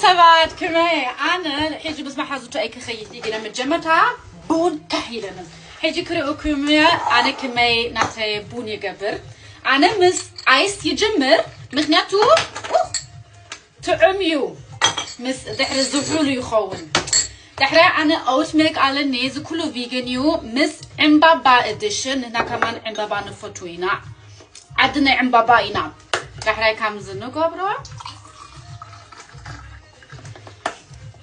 ሰባት ክመይ ኣነ ሕጂ ምስ መሓዙተይ ክኸይድ እዩ ግና መጀመርታ ቡን ከሕ ኢለኒ ሕጂ ክርእኩም እየ ኣነ ክመይ ናተይ ቡን ይገብር ኣነ ምስ ኣይስ ይጅምር ምክንያቱ ጥዑም እዩ ምስ ድሕሪ ዝሑሉ ይኸውን ድሕሪ ኣነ ኦት ሜክ ኣለኒ እዚ ኩሉ ቪገን እዩ ምስ ዕምባባ እድሽን ንሕና ከማን ዕምባባ ንፈቱ ኢና ዓዲ ናይ ዕምባባ ኢና ዳሕራይ ከምዚ ንገብሮ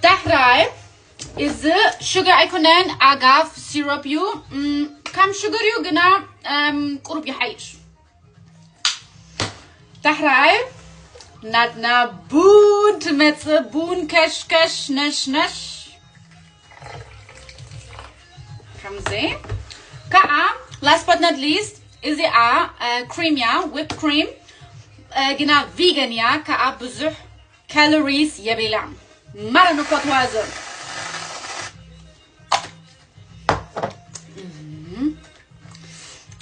ዳሕራይ እዚ ሽግር ኣይኮነን ኣጋፍ ሲሮፕ እዩ ከም ሽግር እዩ ግና ቁሩብ ይሓይሽ ዳሕራይ ናትና ቡን ትመፅእ ቡን ከሽከሽ ነሽነሽ ከምዚ ከዓ last but not least እዚኣ ክሪም እያ whipped cream ግና ቪገን እያ ከዓ ብዙሕ ካሎሪስ የብላ ማረ ንፈትዋ እዞም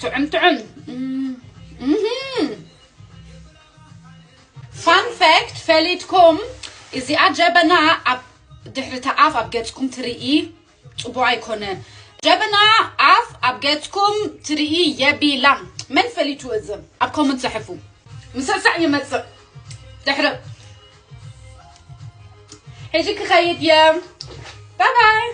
ጥዑም ጥዑም fun fact ፈሊጥኩም እዚኣ ጀበና ኣብ ድሕሪ ተኣፍ ኣብ ገፅኩም ትርኢ ፅቡቅ ኣይኮነን ጀበና ኣፍ ኣብ ገፅኩም ትርኢ የቢላን መን ፈሊጡ እዚ ኣብ ኮመንት ፅሕፉ ምሰሳዕ ይመፅእ ድሕሪ ሕጂ ክኸይድ እየ ባባይ